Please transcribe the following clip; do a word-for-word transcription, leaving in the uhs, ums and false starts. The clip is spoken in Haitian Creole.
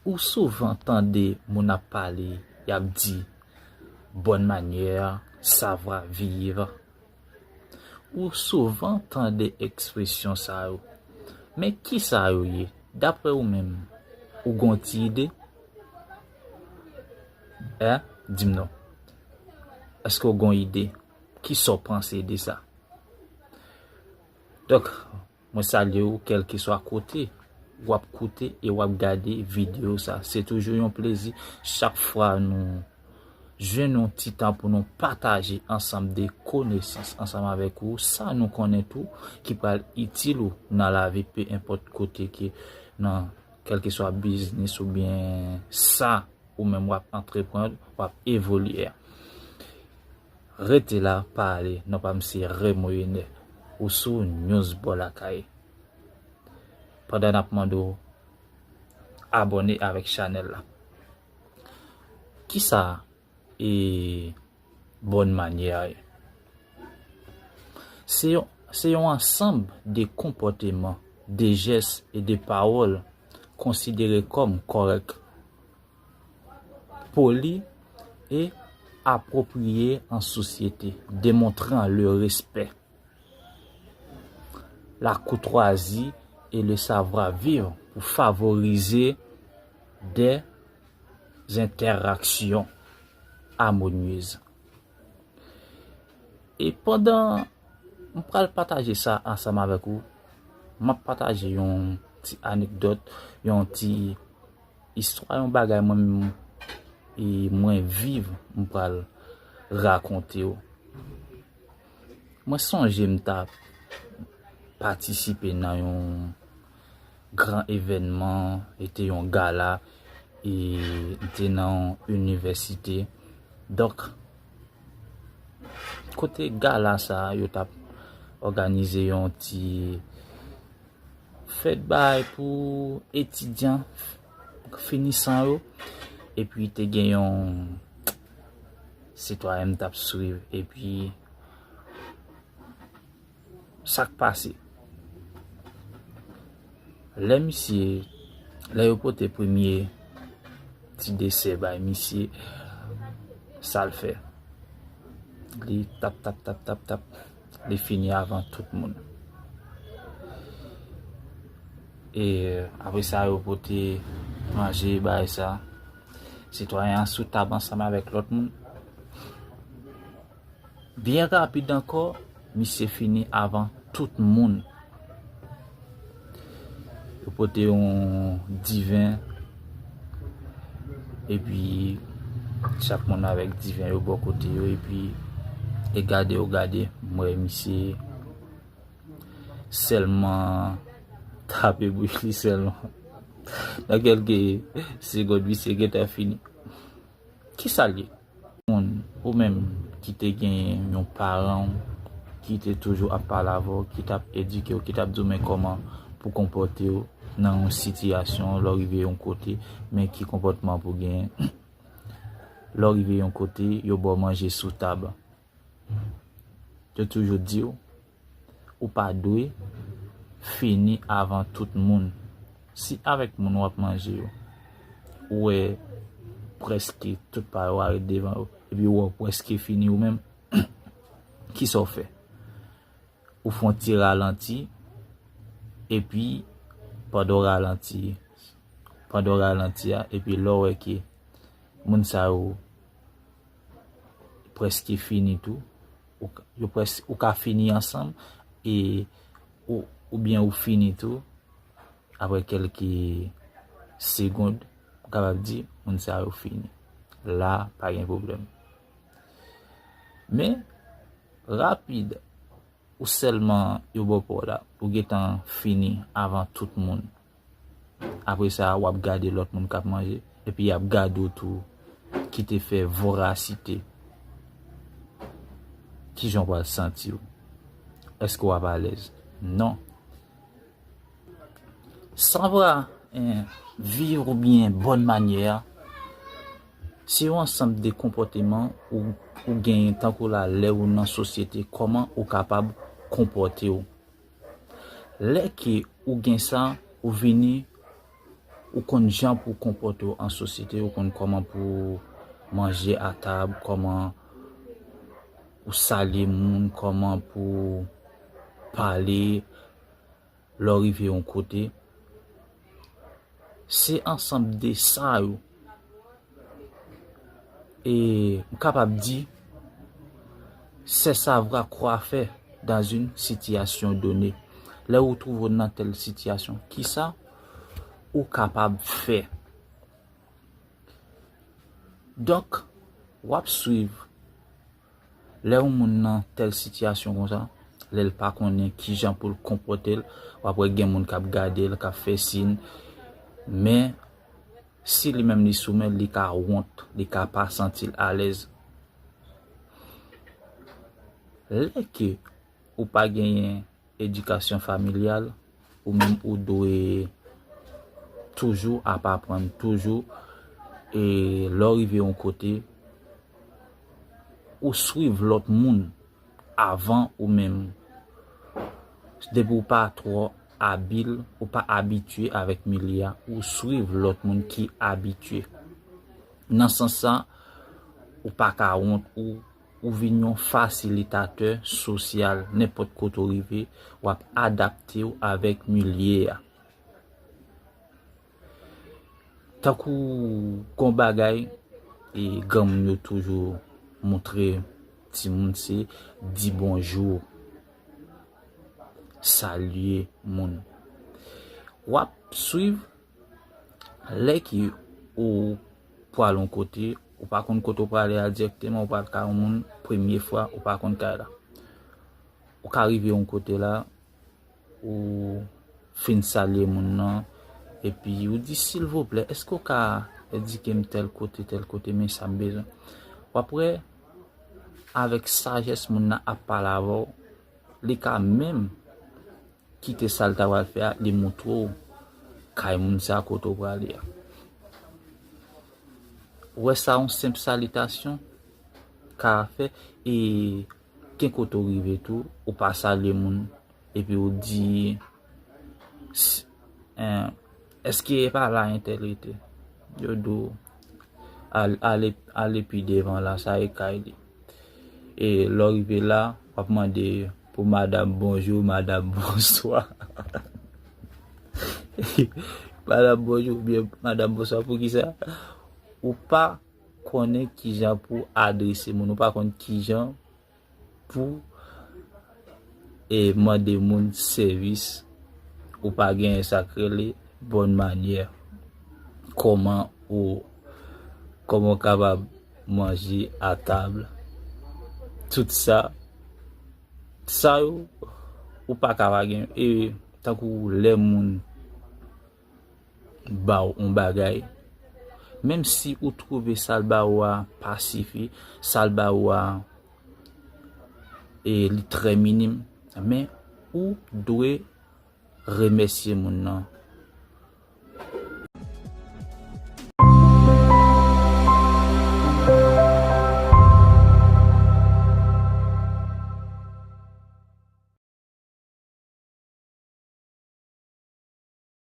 Ou souvan tande moun ap pale, y ap di, bonne manière, savoir vivre. Ou souvan tande ekspresyon sa yo. Men ki sa yo ye? Daprè ou menm, ou gon ti ide? Hein? Di m non. Èske w gon ide? Ki sa w panse de sa? Donk, mwen salye w kèlkeswa kote w ap koute e w ap gade videyo sa. Se toujou yon plezi chak fwa nou jwenn yon ti tan pou nou pataje ansanm de konesans ansanm avèk ou, sa nou konnen tou ki pral itil ou nan lavi, pe enpòt kote ke nan kèlkeswa biznis oubyen sa ou menm w ap antreprann, w ap evolye a. Rete la, pa ale, non pa m se Remo Ener, ou sou News Bò Lakay. Pandan n ap mande w abòne avèk chanèl la. Kisa e bòn manyè a ye? Se yon, se yon ansanm de konpòteman, de jès e de pawòl konsidere kòm kòrèk, poli e apwopriye an sosyete, demontran le respè, la courtoisie et le savoir-vivre pou favorize de entèraksyon amonyez. E pandan m pral pataje sa ansanm avèk ou, m ap pataje yon ti anekdòt, yon ti istwa, yon bagay mwen menm e mwen viv, m pral rakonte w. Mwen sonje m t ap patisipe nan yon gran evènman, e te yon gala, e m te nan yon inivèsite. Donk, kote gala sa a, yo t ap òganize yon ti fèt bay pou etidyan finisan yo. Epi te gen yon sitwayen m t ap swiv. Epi sa k pase? Lè misye, lè yo pote premye ti desè bay misye, sa l fè? Li tap, tap, tap, tap, tap. Li fini avan tout moun. E apre sa, yo pote manje bay sa. Sitwayen an sou tab ansanm avèk lòt moun. Byen rapid ankò, misye fini avan tout moun. Yo pote yon diven, epi chak moun avèk diven yo bò kote yo, epi e gade yo gade, m wè misye sèlman tape bouch li sèlman. Nan kèlke segond, misye gentan fini. Kisa l ye? Moun, ou menm ki te gen yon paran w ki te toujou ap pale avè w, ki t ap edike w, ki t ap di w men kòman pou konpòte w nan yon sitiyasyon, lè w rive yon kote, men ki konpòtman pou genyen. Lè w rive yon kote, yo ba w manje sou tab. Yo toujou di w, ou pa dwe fini avan tout moun. Si avèk moun w ap manje yo, ou wè prèske tout pa yo a ret devan yo, epi ou wè w prèske fini ou menm, kisa w fè? Ou fè yon ti ralanti, epi pandan w ralanti, pandan w ralanti a, epi lè w wè ke moun sa yo prèske fini tou, ou, yo près-, ou ka fini ansanm, e ou, oubyen ou fini tou, apre kèlke segond, ou kapab di, moun sa yo fini. La, pa gen pwoblèm. Men, rapid, ou sèlman yo bò pa w la, ou gentan fini avan tout moun. Apre sa, w ap gade lòt moun k ap manje, epi y ap gade w tou, ki te fè vorasite. Kijan w pral santi w? Èske w ap alèz? Non. Savoir, eh, vivre oubyen bòn manyè a, se yon ansanm de konpòteman ou, ou genyen tankou la lè ou nan sosyete, kòman ou kapab konpòte w. Lè ke ou gen sa, ou vini Ou konn jan pou w konpòte w an sosyete, ou konn kòman pou w manje atab, kòman ou salye moun, kòman pou w pale lè w rive yon kote. Se ansanm de sa yo. E m kapab di, c'est savoir quoi faire dans une situation donnée. Lè ou twouve w nan tèl sitiyasyon, kisa ou kapab fè? Donk, w ap swiv. Lè yon moun nan tèl sitiyasyon konsa, lè l pa konnen kijan pou l konpòte l, w ap wè gen moun k ap gade l, k ap fè siy. Men, si li menm li sou men, li ka wont, li ka pa santi l alèz. Lè ke ou pa genyen edikasyon familyal, ou menm ou dwe toujou ap aprann, toujou, e lè w rive yon kote, ou swiv lòt moun avan ou menm. Depi w pa twò abil, ou pa abitye avèk milye a, ou swiv lòt moun ki abitye. Nan sans sa, ou pa ka wont, ou, ou vin yon fasilitatè sosyal. Nenpòt kote w rive, w ap adapte w avèk milye a. Tankou gon bagay, e granmoun yo toujou montre timoun, se di bonjou, salye moun. W ap swiv, lè ki ou pral yon kote, ou pa konn kote w prale a dirèkteman, ou pral kay yon moun, premye fwa, ou pa konn kay la. Ou ka rive yon kote la, ou fin salye moun nan, epi ou di, silvouplè, èske w ka endike m tèl kote, tèl kote, men sa m bezwen. W ap wè, avèk sajès moun nan ap pale avè w, li ka menm kite sa l ta pral fè a, li montre w kay moun sa kote w prale a. Ou wè sa yon senp salitasyon ka fè, e gen kote w rive tou, ou pa salye moun, epi ou di, s-, en, èske e pa la entèl rete? Yo di w, al-, ale, ale pi devan la, sa e kay li. E lè w rive la, w ap mande pou madanm bonjou, madanm bonswa. Madanm bonjou oubyen madanm bonswa, poukisa? Ou pa konnen kijan pou adrese moun, ou pa konn kijan pou, e, mande moun sèvis, ou pa genyen sa k rele bòn manyè. Kòman ou, kòman w kapab manje atab, tout sa, sa yo, ou pa ka pa gen, e tankou lè moun ba w yon bagay, menm si ou twouve sa l ba ou a pa sifi, sa l ba ou a, e li trè minim, men ou dwe remèsye moun nan,